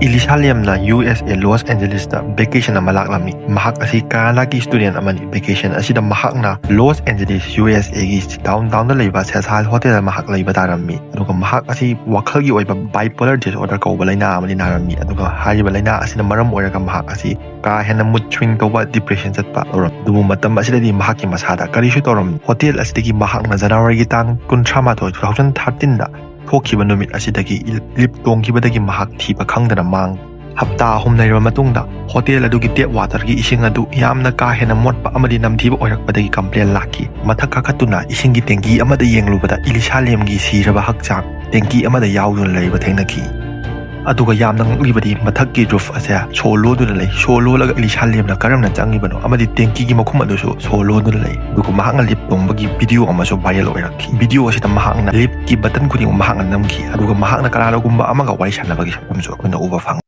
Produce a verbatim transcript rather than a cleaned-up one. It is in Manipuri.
ꯏꯂꯤꯁꯥ ꯂꯦꯝꯅ ꯌꯨ ꯑꯦꯁ ꯑꯦ ꯂꯣꯁ ꯑꯦꯟꯖꯦꯂꯤꯁꯇ ꯚꯦꯀꯦꯁꯟ ꯑꯃ ꯂꯥꯛꯂꯝꯃꯤ꯫ ꯃꯍꯥꯛ ꯑꯁꯤ ꯀꯅꯥꯗꯥꯒꯤ ꯁ꯭ꯇꯨꯗꯦꯟ ꯑꯃꯅꯤ꯫ ꯚꯦꯀꯦꯁꯟ ꯑꯁꯤꯗ ꯃꯍꯥꯛꯅ ꯂꯣꯁ ꯑꯦꯟꯖꯦꯂꯤꯁ, ꯌꯨ ꯑꯦꯁ ꯑꯦꯒꯤ ꯗꯥꯎꯟ ꯇꯥꯎꯟꯗ ꯂꯩꯕ ꯁꯦꯁꯥꯏꯜ ꯍꯣꯇꯦꯜꯗ ꯃꯍꯥꯛ ꯂꯩꯕ ꯇꯥꯔꯝꯃꯤ꯫ ꯑꯗꯨꯒ ꯃꯍꯥꯛ ꯑꯁꯤ ꯋꯥꯈꯜꯒꯤ ꯑꯣꯏꯕ bipolar disorder ꯀꯧꯕ ꯂꯥꯏꯅꯥ ꯑꯃꯗꯤ ꯅꯥꯔꯝꯃꯤ꯫ ꯑꯗꯨꯒ ꯍꯥꯏꯔꯤꯕ ꯂꯥꯏꯅꯥ ꯑꯁꯤꯅ ꯃꯔꯝ ꯑꯣꯏꯔꯒ ꯃꯍꯥꯛ ꯑꯁꯤ ꯀꯥ ꯍꯦꯟꯅ mood swing ꯇꯧꯕ, depression ꯆꯠꯄ ꯇꯧꯔꯝꯃꯤ꯫ ꯑꯗꯨꯕꯨ ꯃꯇꯝ ꯑꯁꯤꯗꯗꯤ ꯃꯍꯥꯛꯀꯤ ꯃꯁꯥꯗ ꯀꯔꯤꯁꯨ ꯇꯧꯔꯝꯗꯦ꯫ ꯍꯣꯇꯦꯜ ꯑꯁꯤꯗꯒꯤ ꯃꯍꯥꯛꯅ ꯖꯅꯋꯥꯔꯤꯒꯤ ꯇꯥꯡ ꯀꯨꯟꯊ꯭ꯔꯥ ꯃꯥꯊꯣꯏ, two thousand thirteenꯗ ꯊꯣꯛꯈꯤꯕ ꯅꯨꯃꯤꯠ ꯑꯁꯤꯗꯒꯤ ꯂꯤꯐ ꯇꯣꯡꯈꯤꯕꯗꯒꯤ ꯃꯍꯥꯛ ꯊꯤꯕ ꯈꯪꯗꯅ ꯃꯥꯡꯈꯤ꯫ ꯍꯞꯇꯥ ꯑꯍꯨꯝ ꯂꯩꯔꯕ ꯃꯇꯨꯡꯗ ꯍꯣꯇꯦꯜ ꯑꯗꯨꯒꯤ tap waterꯒꯤ ꯏꯁꯤꯡ ꯑꯗꯨ ꯌꯥꯝꯅ ꯀꯥ ꯍꯦꯟꯅ ꯃꯣꯠꯄ ꯑꯃꯗꯤ ꯅꯝꯊꯤꯕ ꯑꯣꯏꯔꯛꯄꯗꯒꯤ complain ꯂꯥꯛꯈꯤ꯫ ꯃꯊꯛ ꯀꯥꯈꯠꯇꯨꯅ ꯏꯁꯤꯡꯒꯤ tanki ꯑꯃꯗ ꯌꯦꯡꯂꯨꯕꯗ ꯏꯂꯤꯁꯥ ꯂꯦꯝꯒꯤ ꯁꯤꯔꯕ ꯍꯛꯆꯥꯡ tanki ꯑꯃꯗ ꯌꯥꯎꯗꯨꯅ ꯂꯩꯕ ꯊꯦꯡꯅꯈꯤ꯫ ꯑꯗꯨꯒ ꯌꯥꯝꯅ ꯉꯛꯂꯤꯕꯗꯤ ꯃꯊꯛꯀꯤ roof ꯑꯁꯦ ꯁꯣ ꯂꯣꯟꯗꯨꯅ ꯂꯩ꯫ ꯁꯣ ꯂꯣꯜꯂꯒ ꯏꯂꯤꯁꯥ ꯂꯦꯝꯅ ꯀꯔꯝꯅ ꯆꯪꯉꯤꯕꯅꯣ ꯑꯃꯗꯤ tankiꯒꯤ ꯃꯈꯨꯝ ꯑꯗꯨꯁꯨ ꯁꯣ ꯂꯣꯟꯗꯨꯅ ꯂꯩ꯫ ꯑꯗꯨꯒ ꯃꯍꯥꯛꯅ ꯂꯤꯐ ꯇꯣꯡꯕꯒꯤ video ꯑꯃꯁꯨ viral ꯑꯣꯏꯔꯛꯈꯤ꯫ Video ꯑꯁꯤꯗ ꯃꯍꯥꯛꯅ ꯂꯤꯐꯀꯤ button ꯈꯨꯗꯤꯡꯃꯛ ꯃꯍꯥꯛꯅ ꯅꯝꯈꯤ, ꯑꯗꯨꯒ ꯃꯍꯥꯛꯅ ꯀꯅꯥꯅꯣꯒꯨꯝꯕ ꯑꯃꯒ ꯋꯥꯔꯤ ꯁꯥꯟꯅꯕꯒꯤ ꯁꯛꯇꯝꯁꯨ ꯑꯩꯈꯣꯏꯅ ꯎꯕ ꯐꯪꯉꯤ꯫